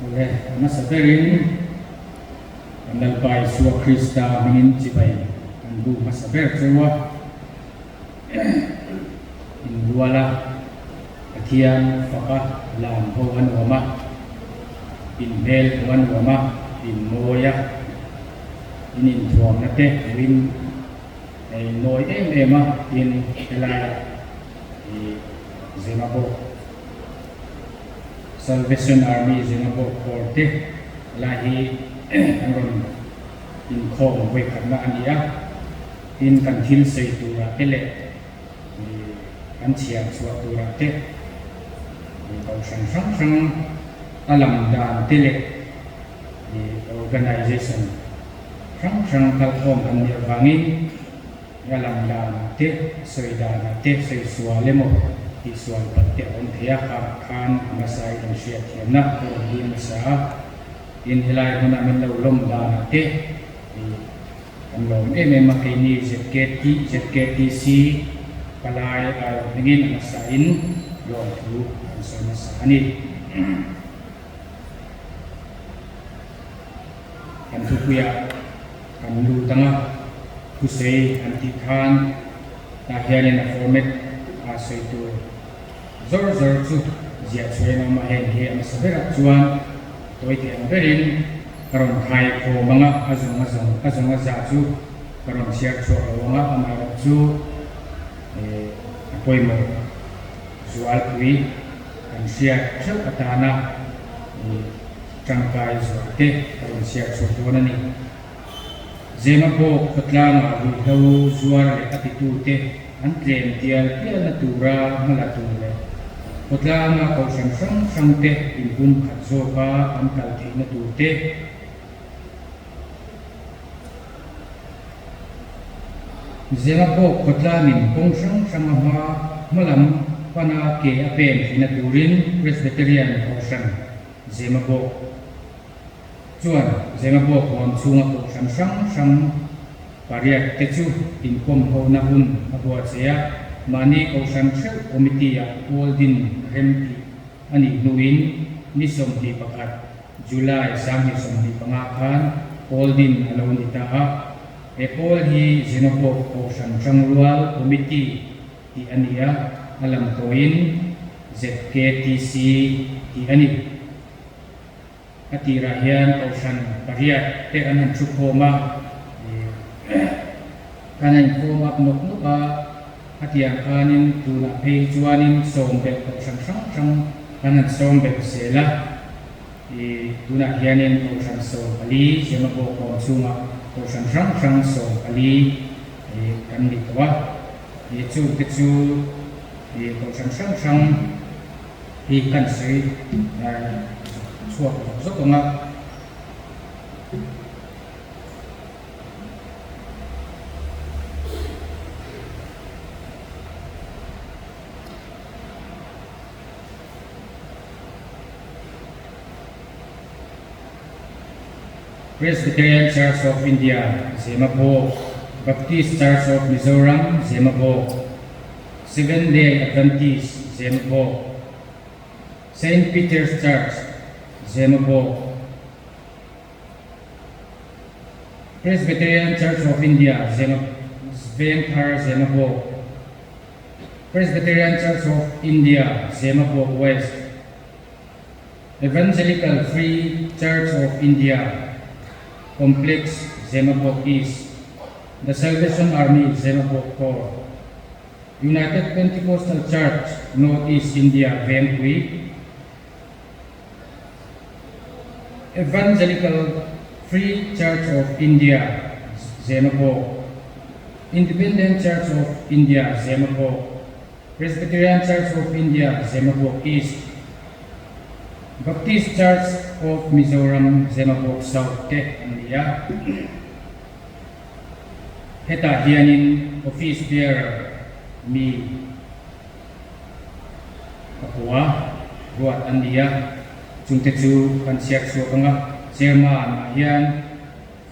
Awle, a hmasa berin kan Lalpa Isua Krista hmingin chibai kan bu hmasa ber cheu a, inruala Pathian faka lam ho a nuam a, inhmel ho a nuam a, inmawi a, in inthuamna te hmuhin a inmawi em em a, tin helaiah i Zemabawk. Salvation Army Zemabawk Corps te lai hi an rawn inkhawm vawikhatna a ni a, tin kan thil sawi turah te leh kan chhiar chhuah turah te kohhran hrang hrang a lam dan te leh organization hrang hrang kalkhawm kan nih avangin A lam danah te, a sawi danah te sawi sual emaw tih sual palh te a awm thei a, kha khan a hmasa i kan hriat thiamna ka rawn dil hmasa a, tin helai hmuna min lo lawm danah te i kan lawm em em a, keini ZKT, ZKTC palai aiawh hmingin a hmasa in lawmthu kan sawi hmasa a ni. Kan thupuiah kan lut ang a, thusei an tih khan tah hianin a format a sawi tur zawr zawr chu ziah chhuahin a awm a, heng hi a hmasa berah chuan tawi thei ang berin ka rawn khai khawm ang a, a zawng a zawng a zawng a za chu ka rawn chhiar chhuak lo ang a, amaherawhchu a pawimawh zualpui. Kan hriat theuh atana tangkai zual te a rawn chhiar chhuak dawn a ni. Zemabawk khawtlangah ruihhlo zuar leh a titute an tlem tial tialna tura hmala tur leh khawtlanga kohhran hrang hrang te inpum khat zawka an kal theihna tur te, Zemabawk khawtlangin kawng hrang hrang a hma hmalam pana ke a pen theihna turin Presbyterian Kohhran Zemabawk chuan Zemabawk huam chhunga kohhran hrang hrang pariat te chu inkawm hona hun a buatsaih a, mahni kohhran theuh committee-ah pawl din rem tih a nih hnuin ni 21 July 2025 khan pawl din a lo ni ta a, he pawl hi Zemabawk Kohhran Hrangrual Committee tih a ni a, a lam tawiin ZKTC tih a ni. A tirah hian Kohhran pariat te an han thu khawm a, kan han inkhawm up nawk nawk a, a tiang khanin tunah phei chuanin sawm belh Kohhran hrang hrang kan han sawm belh zel a. I tunah hianin Kohhran 14, Zemabawk awm chhungah Kohhran hrang hrang 14 kan ni tawh a. I chungte chu i Kohhran hrang hrang hi kan sawi chhuak zawk zawk ang a. Presbyterian Church of India, Zemabawk, Baptist Church of Mizoram, Zemabawk, Seventh Day Adventist, Zemabawk, Saint Peter's Church, Zemabawk, Presbyterian Church of India, Vengthar, Zemabawk, Presbyterian Church of India, Zemabawk West, Evangelical Free Church of India, Complex, Zemabawk East, The Salvation Army, Zemabawk Corps, United Pentecostal Church, North East India, Vengpui, Evangelical Free Church of India, Zemabawk, Independent Church of India, Zemabawk, Presbyterian Church of India, Zemabawk East, Baptist Church of Mizoram, Zemabawk South te an ni a. Hetah hianin Office Bearer mi pakua ruat an ni a, chungte chu kan chhiar chhuak ang a, Chairman ah hian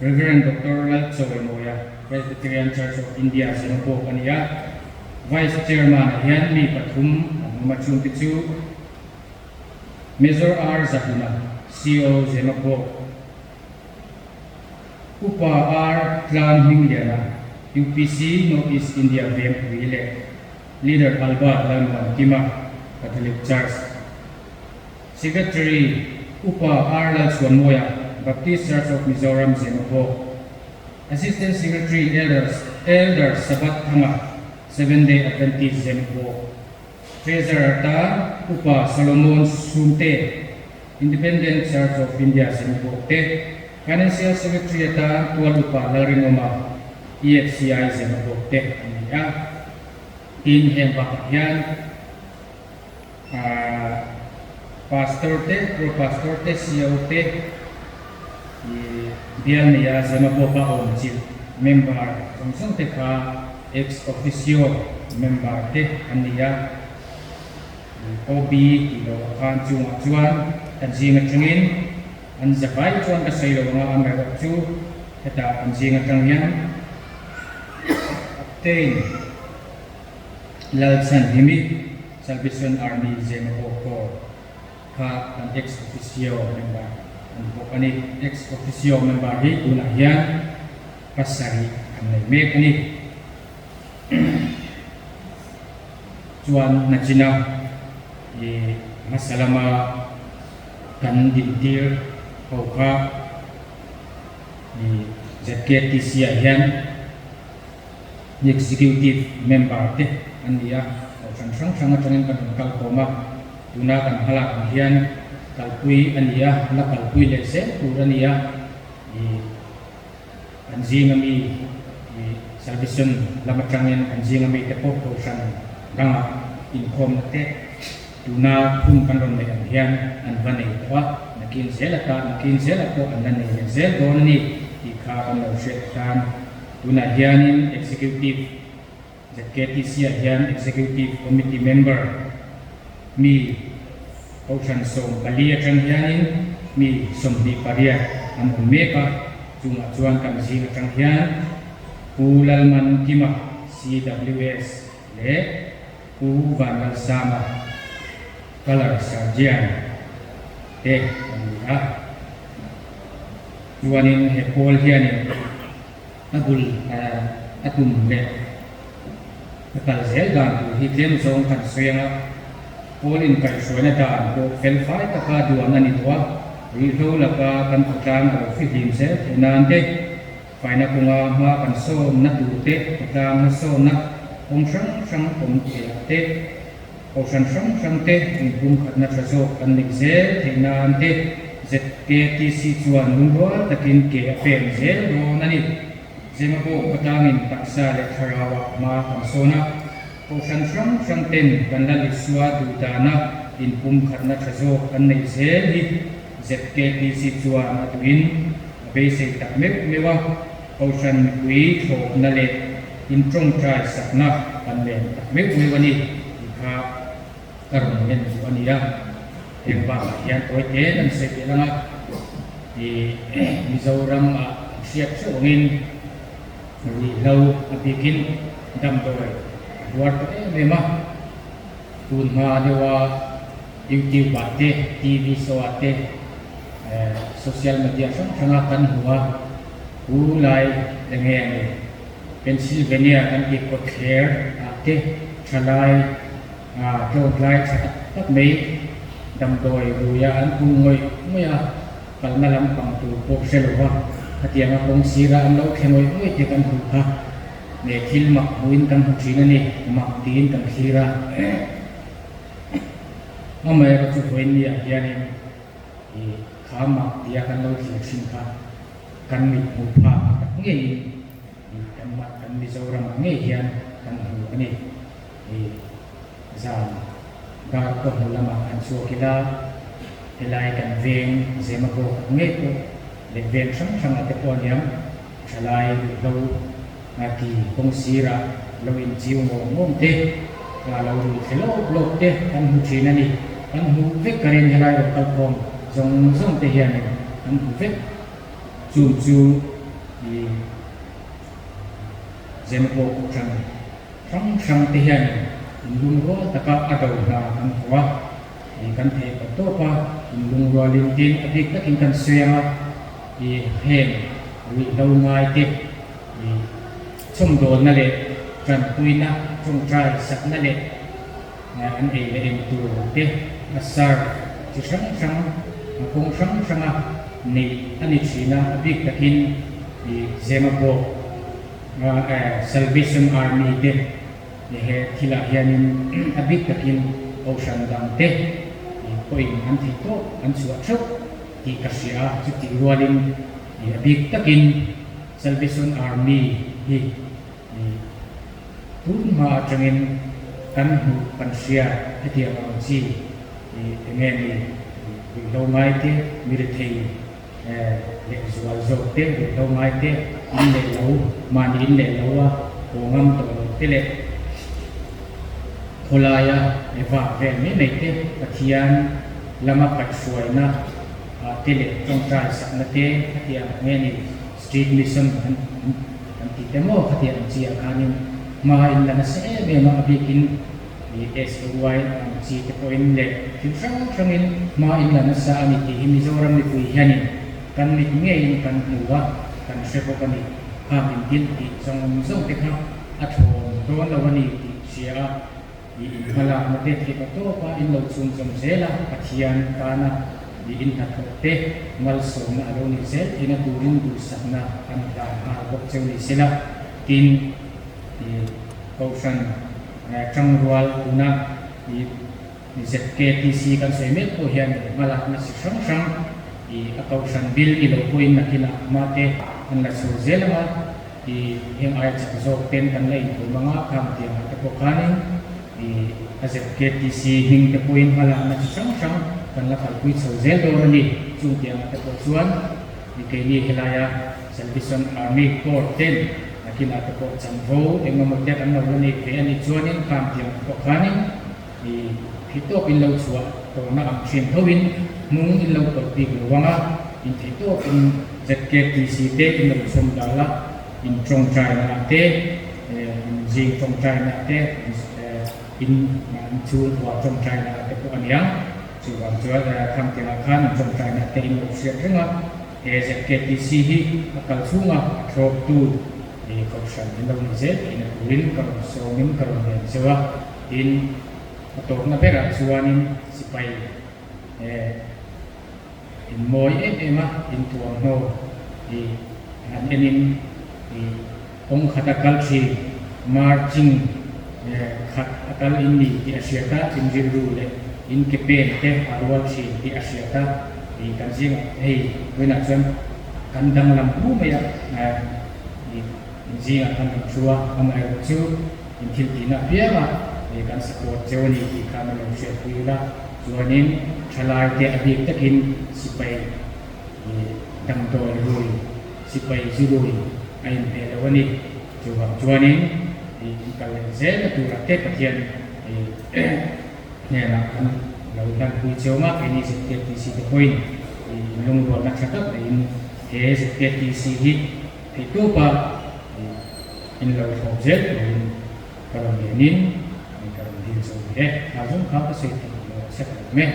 Rev. Doctor Lalchawimawia, Presbyterian Church of India Zemabawk a ni a, Vice Chairman ah hian mi pathum an awm a, chungte chu Major R Zahluna. CO Zemabawk, Upa R Tlang Hmingliana, UPC North East India Vengpui leh Leader Albert Lalmuankima, Catholic Church Secretary Upa R Lalchhuanmawia, Baptist Church of Mizoram Zemabawk, Assistant Secretary Elder Elder Sabbath Thanga, Seventh Day Adventist Zemabawk. Treasurer tan Upa Solomon Sumte, Independent Church of India Zemabawk te, Financial Secretary atan Tual Upa Lalrinawma, EFCI Zemabawk te an ni a. Tin, heng bakah hian Pastor te, Pro Pastor te, CO te, bial neia Zemabawka awm chilh member zawng zawng te kha Ex officio member te an ni a, OB tih loh ah khan chungah chuan kan zing atangin an za vai chuan ka sawi lo anga amaherawh chu hetah kan zing atang hian Captain Lalchhanhimi Salvation Army Zemabawk Corps kha kan ex officio member a ni bawk a ni. Ex officio member hi tunah hian pasarih an nei mek a ni. Chuan nachina i hmasa lama kan dintir ho kha i ZKTC ah hian Executive member te an ni a, kohhran hrang hrang atangin kan rawn kal khawm a, tuna kan hmalak ang hian kalpui a ni a, la kalpui leh zel tur a ni a, i An zinga mi i Salvation lam atangin an zinga mi te pawh kohhran dangah inkhawmna te tuna hun kan rawn neih ang hian an va nei tawh a, nakin zel ata nakin zelah pawh an la nei leh zel dawn a ni tih kha kan lo hriat atan tunah hianin Executive ZKTC ah hian Executive Committee member mi Kohhran 14 atang hianin mi 28 an awm mek a, chungah chuan kan zing atang hian Pu Lalman Kima, CWS, leh Pu Vanlalsama, Colour Surgeon, te an ni a. Chuanin he pawl hianin A bul a tum leh a kal zel dan tur hi tlem zawng kan sawi ang a, Pawl inkaihhruaina dan pawh fel fai taka duan a ni tawh a, ruihhlo laka kan khawtlang a lo fihlim zel theih nan te, faina kawnga hma kan sawnna tur te, khawtlang hmasawnna kawng hrang hrang awm theihah te, Kohhran hrang hrang te inpumkhatna tha zawk kan neih zel theih nan te ZKTC chuan lungrual takin ke a pen zel dawn a ni. Zemabawk khawtlangin taksa leh thlarauah hma kan sawn a, kohhran hrang hrang ten kan la Isua duhdana inpumkhatna tha zawk kan neih zel hi ZKTC chuan a duhin a beisei tak meuh meuh a, kohhran mipui thlawpna leh Intawngtai sakna kan len tak meuh meuh a ni tih kha ka rawn ngen duh a ni a. Heng bakah hian tawi te kan sawi belh ang a, ih Mizoram ah kan hriat theuh angin ruihhlo a bikin damdawi a hluar tawh em em a. Tun hma deuha YouTube ah te, TV show ah te, social media hrang hranga kan hmu a, pu lai enge a ni. Pennsylvania kan tih kawtthler ah te thalai tlawmtlai tha tak tak mai damdawi ruia an kun ngawih ngawih a, kalna lampang tur pawh hre lo va, khatianga kawng sira an lo thle ngawih ngawih te kan hmuh kha nge thil mak hmuhin kan hmu thin a ni, mak tiin kan thlir a. Amaherawhchu chu vawiin ni ah hianin i kha mak tia kan lo thlir thin kha kan mit hmuh phak a tak ngeiin i kan mah kan Mizoram ah ngei hian kan hmu a ni. I zan dar kaw hnu lamah han chhuak ila helai kan veng Zemabawk ah ngei pawh leh veng hrang hrang ah te pawh aniang thalai ruihhlo Ngati kawng sirah lo inchiu ngawng ngawng te, ka lo rui thla lawp lawp te kan hmu thin a ni. Kan hmuh vek ka rin helai rawn kalkhawm zawng zawng te hianin kan hmu vek. Chung chu i Zemabawk kohhran hrang hrang te hianin inlungrual taka a do hna kan hmu a. Kan theih ta tawp a, inlungrualin tin a bik takin kan sawi ang a, heng ruihhlo ngai te chhawmdawlna leh tanpuina tawngtai sakna leh an ei leh eng tur te a serve chi hrang hrang a kawng hrang hranga neih a ni thin a, a bik takin Zemabawk Salvation Army te. He thilah hianin a bik takin Kohhran dangte pawhin an theih tawp an chhuah theuh tih ka hria a, chutih rualin a bik takin Salvation Army hi tun hma atangin kan hmuh kan hria hetiang ang chi enge ni ruihhlo ngaite mi rethei leh zual zawk te, ruihhlo ngai te, in leh lo, mahni in leh lo a haw ngam tawh lo te leh khawlaia vak vel mai mai te, Pathian lama kaihhruaina ah te leh tawngtai sakna te khatiang nge ni street mission an an ti te maw khatiang ang chi ah khanin hma in la nasa em em a, a bikin SAY ang chi te pawhin leh thil hrang hrangin hma in la nasa a ni tih hi Mizoram mipui hianin kan mit ngeiin kan hmu a, kan hre bawk a ni. Khang inthil tih zawng zawng te kha a thlawn dawn lo a ni tih hria a, i inhmalakna te theih pa tawp a in lo chhunzawm zel a, Pathian tana i inhnathawh te malsawmna a lo nih zel theihna turin duhsakna kan hlan nghal bawk cheu ni sela, tin i Kohhran Tangrual tuna i ZKTC kan sawi mek pawh hian hmalakna chi hrang hrang i a kohhran bil ni lo pawhin nakinah hmate an la chho zel ang a, i heng aia chak zawk ten kan la inthawm ang a, khang tiangah te pawh khanin i a ZKTC hming te pawhin hmalakna chi hrang hrang kan la kalpui chho zel dawn a ni. Chung tiangah te pawh chuan i keini helaia Salvation Army Corps ten Nakinah te pawh chanvo eng emaw te kan lo la nei ve a nih chuanin khang tiang te pawh khanin i thei tawk in lo chhuah tawhna ang thin tho in hnung in lo tawlh bik lo ang a, in thei tawk in ZKTC te in lo chhawm dal a, in tawngtaina ah te, in zing tawngtaina ah te, in chhungkua tawngtaina ah te pawh a niang. Chuvang chuan khang tiangah khan in tawngtaina te in lo hriat reng a. He ZKTC hi a kal chhunga a thlawktu Kohhran in lo ni zel theihna turin ka rawn sawmin ka rawn len cheu a, tin a tawpna berah chuanin sipai in mawi em em a, in thuamhnaw i han enin i kawng khata kal thin marching khat a kal in ni tih a hriat a, in rilru leh in ke pen te a rual thin tih a hriat a, ih kan zingah hei vawiinah chuan kan danglam hu mai a, ih in zingah kan rawn thu a, amaherawh chu in thil tihna apiang a ih kan support cheu a ni tih kha min lo hriatpui ila, chuanin thalai te a bik takin sipai ih damdawi rui sipai zu rui a inhmeh lo a ni. Chuvang chuanin i inkal leh zelna turah te Pathian i hnenah kan lo hlanpui cheu ang a, keini ZKTC te pawhin i inlungrualna tha tak neiin he ZKTC hi theihtawpa i inlo thlawp zel turin ka rawn ngenin ka rawn dil cheu ni e. Kha zawng kha ka sawi theih lo sek lo awm e.